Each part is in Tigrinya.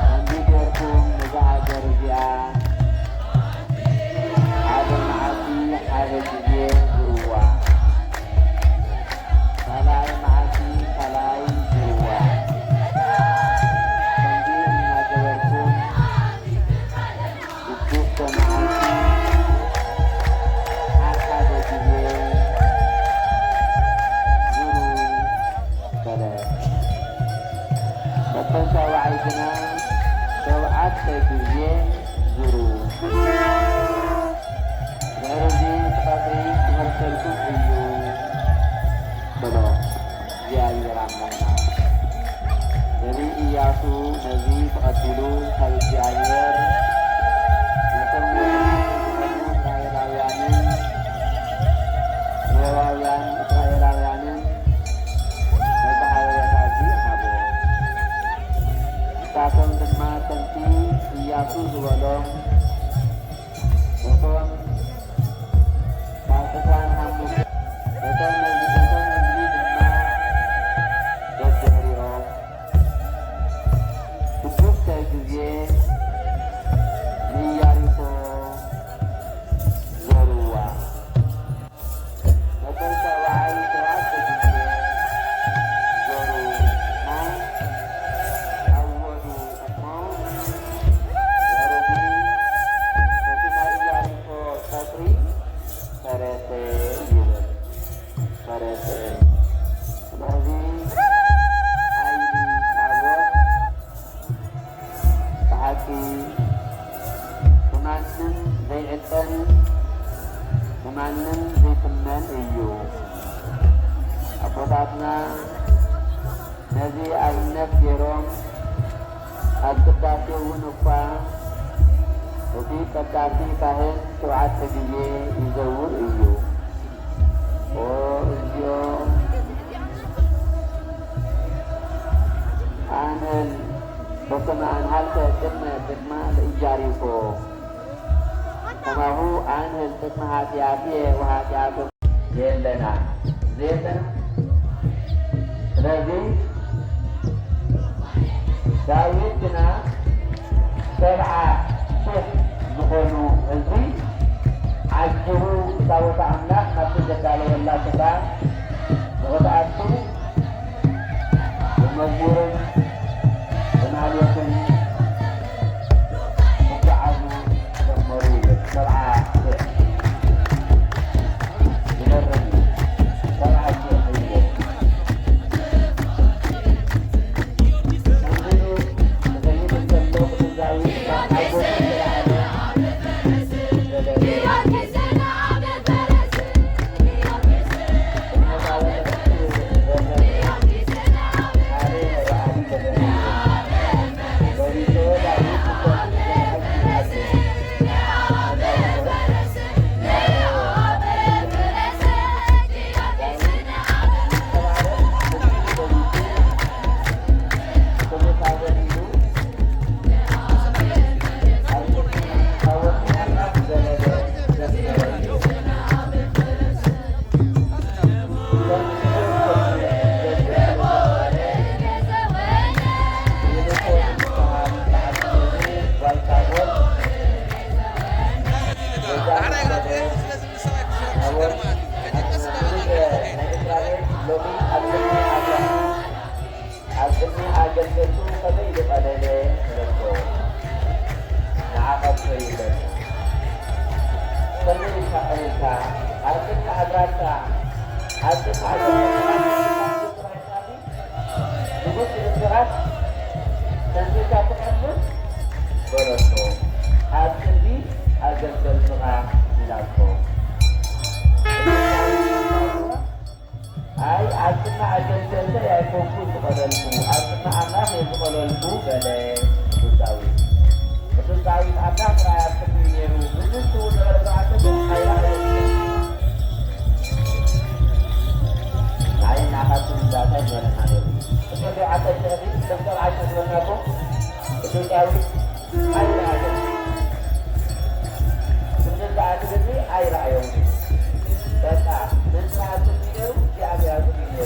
ከምዚ ጌርኩም ነዛ ሃገር እዚኣ ሓደ መዓልቲ ሓደ ግዜ ዝርዋ፣ ካልኣይ መዓልቲ ካልኣይ ዝርዋ፣ ከምዚ እናገበርኩም ሽዱሽተ መዓልቲ ሓደ ሓደ ግዜ ዙሩ በለ። ወዲ ተባዕታይ ግና ሸውዓተ ግዜ ዙሩ። ድሕሪ እዚ እቲ ቀትሪ ክመልሰልኩም እዩ በሎ። እግዚኣብሔር ኣምላኽና። ነቢይ ኢያሱ ነዚ ተቐቢሉ ካብ እግዚኣብሔር ነቶም ወገናቱ ዝኾኑ እስራኤላውያንን ሌዋውያን እስራኤላውያንን ነዚ ሓበሬታ እዚ ሃቦ። ንሳቶም ድማ ከምቲ ኢያሱ ዝበሎም ነቶም ካብ ዕስራን ሓሙሽተን ነቶም ህዝቢ ድማ ደድሕሪኦም ሽዱሽተ ግዜ ንኢያሪኮ ዞርዋ። ነቶም ሰብኣይ ሸውዓተ ግዜ ዞሩ እሞ ኣወዱ እሞ ወረዱ። እቲ ናይ ኢያሪኮ ቀጽሪ ፈረሰ ይብል። ፈረሰ። ስለዚ ሓይሊ ታቦት ብሓቂ ብማንም ዘይዕቀን ብማንም ዘይትመን እዩ። ኣቦታትና ነዚ ኣብነት ገይሮም ኣብ ቅዳሴ እውን እኳ እቲ ቀዳሲ ካህን ሸውዓተ ግዜ ይዘውር እዩ። ኦ እግዚኦ፣ ኣንህል በስመ አብ ሀልከ ቅድመ ቅድማ ለኢያሪኮ፣ ከማሁ አንህል ቅድመ ኃጢአትየ ወኃጢአትኩ። የለና ዜተና። ስለዚ ዳዊት ግና ሰብዓ ሽሕ ዝኾኑ ህዝቢ ዓጂቡ ታቦተ ኣምላኽ ናብቲ ዘዳለወላ ስፍራ ንኽትኣቱ ብመዝሙርን ብማህሌትን ክጓዓዙ ጀመሩ ይብል። ሰብዓ ሽሕ። ይገርም እዩ። ሰብዓ ሽሕ ይብል። ከምዚ ኢሉ ክኸይድ እንከሎ፣ ቅዱስ ዳዊት ካብ ሓጎሱ ዝተላዕለ ኣብ ቅድሚ ኣገልገልቱ ከመይ ዝቐለለ በለቶ። ንዓቐብ ከይብለኒ። ከመይ ኢልካ ቀሊልካ? ኣብ ቅድሚ ኣግራብካ፣ ኣብ ቅድሚ ኣገልገልትኻ ብዙሕ ንስኻት ከምዚኢልካ ትቐልል በለቶ። ኣብ ቅድሚ ኣገልገልትኻ ኢላቶ። ኣይ፣ ኣብ ቅድሚ ኣገልገልተይ ኣይኮንኩን ዝቐለልኩ፣ ኣብ ቅድሚ ኣምላኽ እየ ዝቐለልኩ በለ ቅዱስ ዳዊት። ቅዱስ ዳዊት ኣምላኽ ጥራይ ኣብ ቅድሚኡ ነይሩ፣ ብዝንቱ ነበረ፣ ብኣርባዕተ ግን ኣይረኣዮን። ናይ ናኻትኩም ዳታ ይበለና ነይሩ። እቶም ሸውዓተ ሽሕ እዚ፣ እቶም ሰብዓ ሽሕ ዝበልናኩም፣ ቅዱስ ዳዊት ኣይረኣዮን። ቅዱስ ዳዊት እዚ ኣይረኣዮን። በቃ፣ ምን ስራሕኩም ይገሩ፣ እግዚኣብሔር ኣብኩም ይገሩ።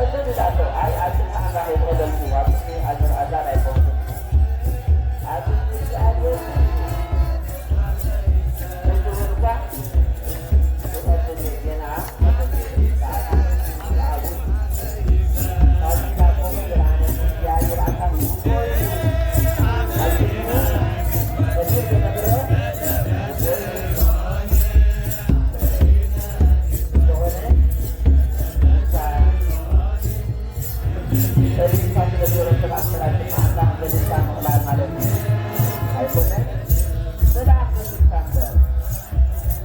እዚ ዳቶ ኣይ ኣብ ቅድሚ ኣምላኽ ኣይተቐበልኩ፣ ኣብ ቅድሚ ኣዘር ኣዛር ኣይኮንኩን። ኣብ ቅድሚ እግዚኣብሔር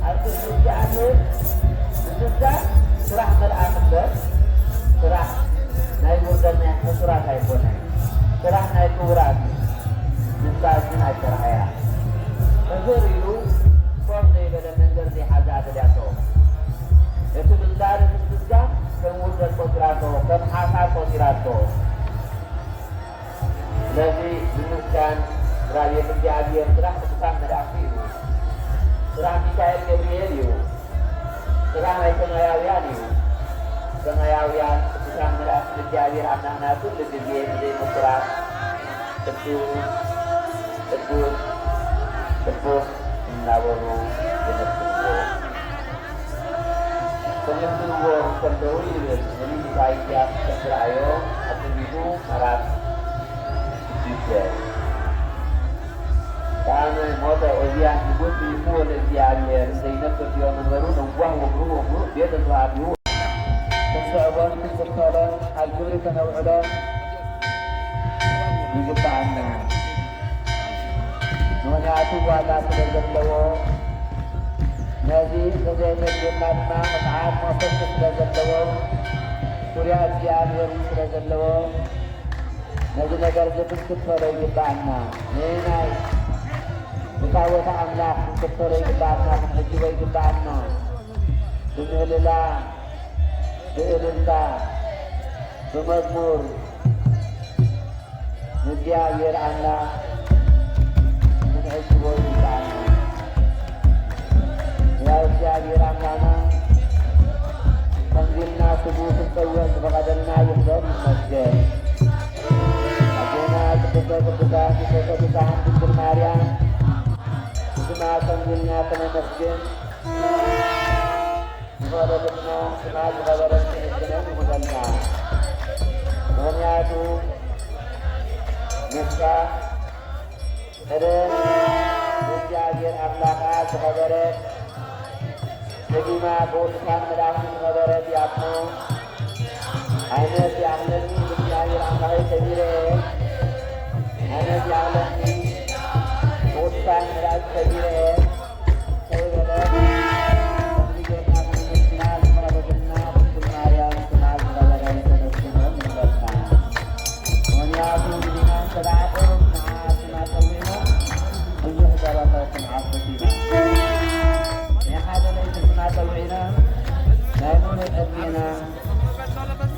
ኣብ ቅድሚ እግዚኣብሔር ምስጋን ስራሕ መልኣኽ እምበር፣ ስራሕ ናይ ውርደት ናይ ሕሱራት ኣይኮነን። ስራሕ ናይ ክቡራት እዩ። ንሳ ግን ኣይሰርሓያ። ሕሱር ኢሉ ኮፍ ዘይበለ መንገዲ ዘይሓዛ ኣበሊያቶ። እቲ ምንጋር ምስጋን ከም ውርደት ቆጺራቶ፣ ከም ሓሳር ቆጺራቶ። ስለዚ ምምስጋን ስራሕ የእግዚኣብሔር፣ ስራሕ ቅዱሳን መላእኽቲ እዩ። ስራሕ ሚካኤል ገብርኤል እዩ። ስራሕ ናይ ሰማያውያን እዩ። ሰማያውያን ቅዱሳን መላእኽቲ እግዚኣብሔር ኣምላኽና ኩሉ ግዜ ብዘይ ምቁራጽ ቅዱስ፣ ቅዱስ፣ ቅዱስ እናበሉ የመስግንዎ። ከመስግንዎ እንከለዉ ይብል ነቢይ ኢሳይያስ ከም ዝረኣዮ ኣብ ትንቢቱ ምዕራፍ ሽዱሽተ። ከኣመ ሞተ ዖዝያን ንጉስ ይእምዎ ለእግዚኣብሔር፣ ዘይነብር ድዮ መንበሩ ነዋህ ወግሩ ወግሩ ቤተ ተዋህድዎ። ክንስዕቦን ክንክተሎን ኣብ ግብሪ ከነውዕሎ ይግብኣና። ምኽንያቱ ዋጋ ስለ ዘለዎ፣ ነዚ እንተዘየተግብርና ድማ ቅፅዓት መወሰድቲ ስለ ዘለዎ፣ ፍርያ እግዚኣብሔር እውን ስለ ዘለዎ፣ ነዚ ነገር እዚ ክንክተሎ ይግብኣና። ንናይ ብታቦተ ኣምላኽ ክንክተሎ ይግብኣና፣ ክንዕጅቦ ይግብኣና። ብምህልላ፣ ብእልልታ፣ ብመዝሙር፣ ንእግዚኣብሔር ኣምላኽ ክንዕጅቦ ይግብኣና። ያው እግዚኣብሔር ኣምላኽና ከምዚ ኢልና ስሙ ክንጸውዕ ዝፈቐደልና ይኽበር ይመስገን። ኣቦና ቅድስተ ቅዱሳን ንግስተ ቅዱሳን ድንግል ማርያም ስማ ከምዚ ኢልና ከነመስግን ዝፈቐደትና ስማ ዝኸበረት ንእስነት ይኹነልና። ምኽንያቱ ንሳ ቀደም ብእግዚኣብሔር ኣምላኻ ዝኸበረት፣ ደጊማ ብቅዱሳን መላእኽቲ ዝኸበረት እያ እሞ፣ ኣነስ ይኣኽለኒ ብእግዚኣብሔር ኣምላኸይ ከቢረ እየ፣ ኣነስ ይኣኽለኒ ብቅዱሳን መላእኽቲ ከቢረ እየ።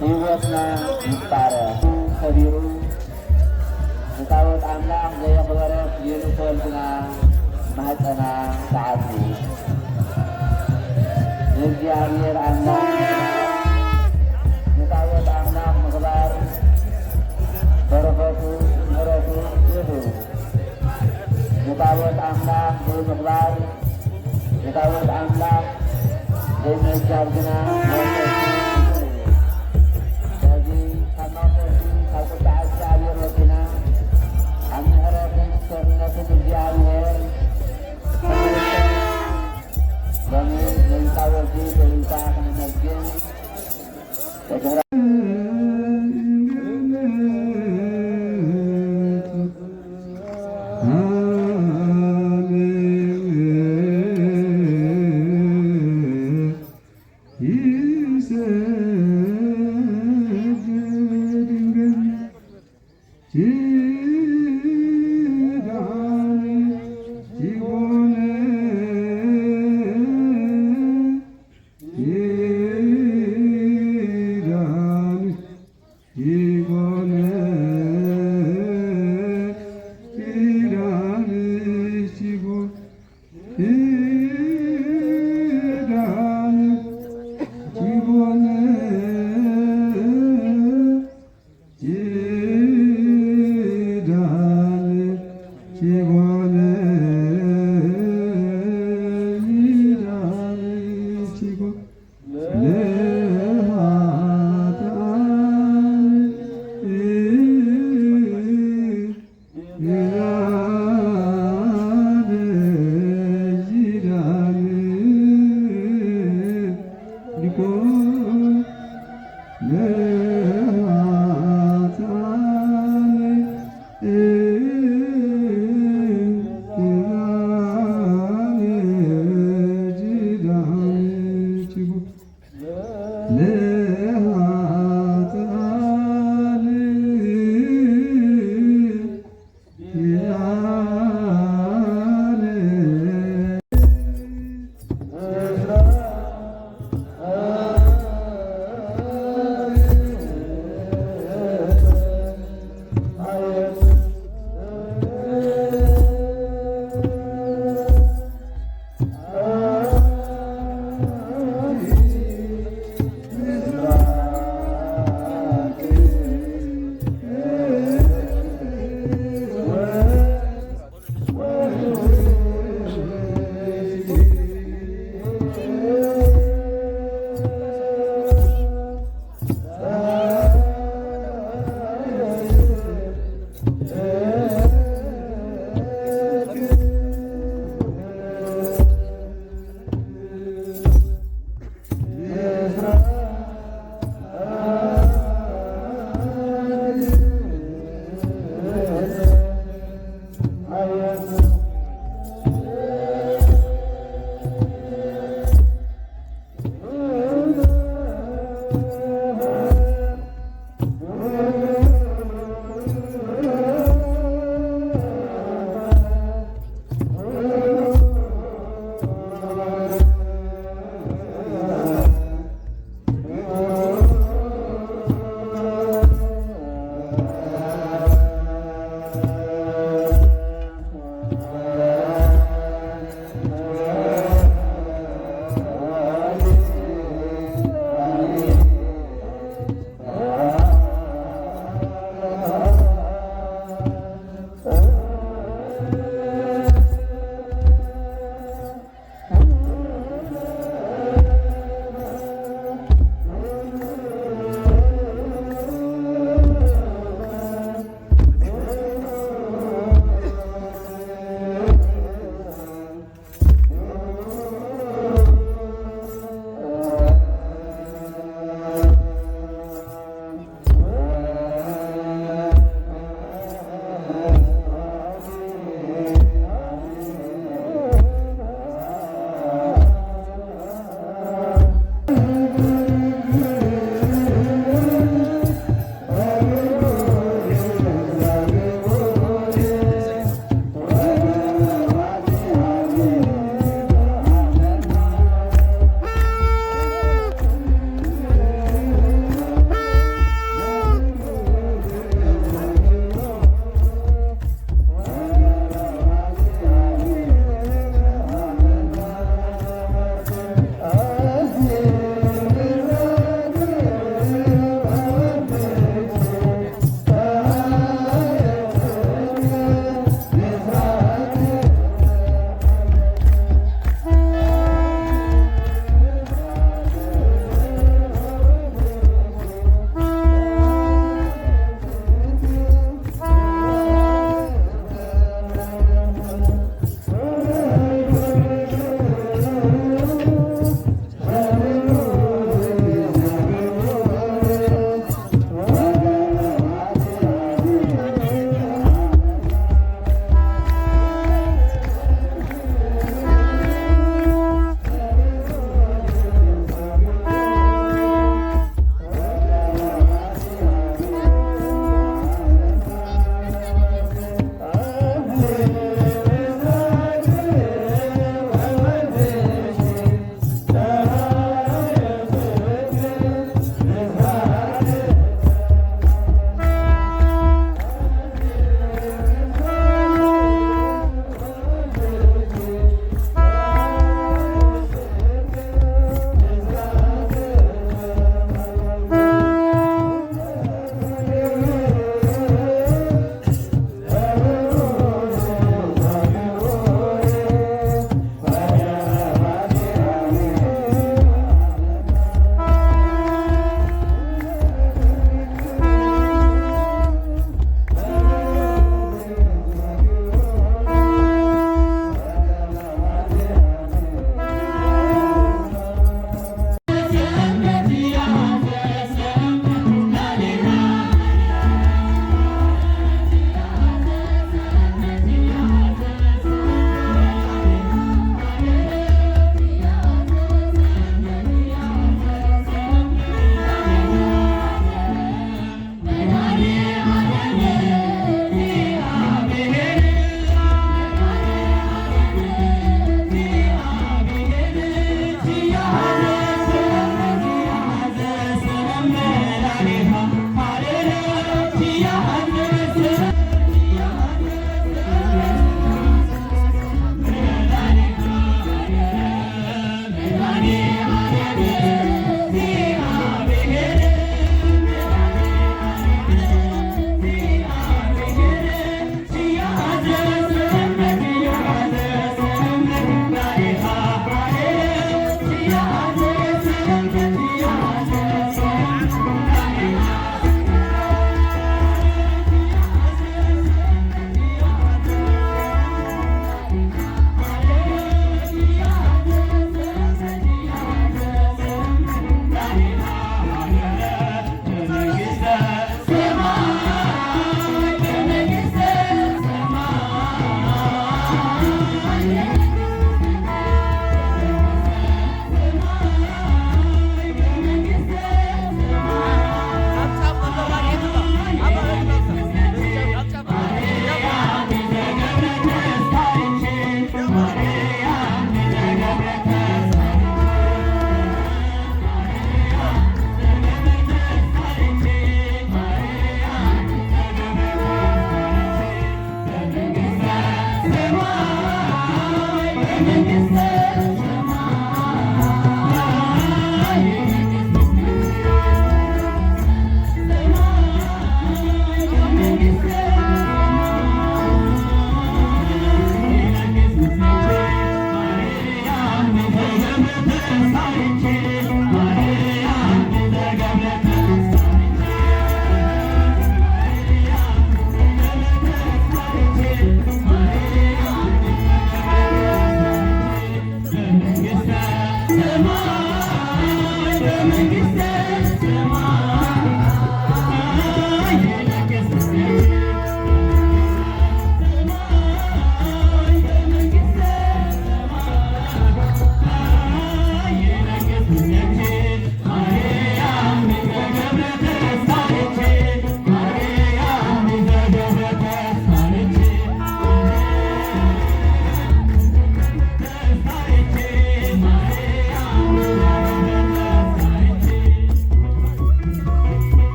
ህይወትና ይባረኽ። ከቢሩ ንታቦት ኣምላኽ ዘየኽበረት የንኮል ግና ማህፀና ተዓጽዩ። ንእግዚኣብሔር ኣምላኽ ንታቦት ኣምላኽ ምኽባር በረኸቱ ምሕረቱ ብዙሕ እዩ። ንታቦት ኣምላኽ ዘይምኽባር ንታቦት ኣምላኽ ዘይምዕጃብ ግና ሞት እዩ። ስለዚ ካብ ማእሰርቲ ካብ ቁጥዓ እግዚኣብሔር ወፂና ኣብ ምሕረትን ቸርነትን እግዚኣብሔር ሎሚ ነዚ ታቦት እዚ ብእልልታ ክነመስግን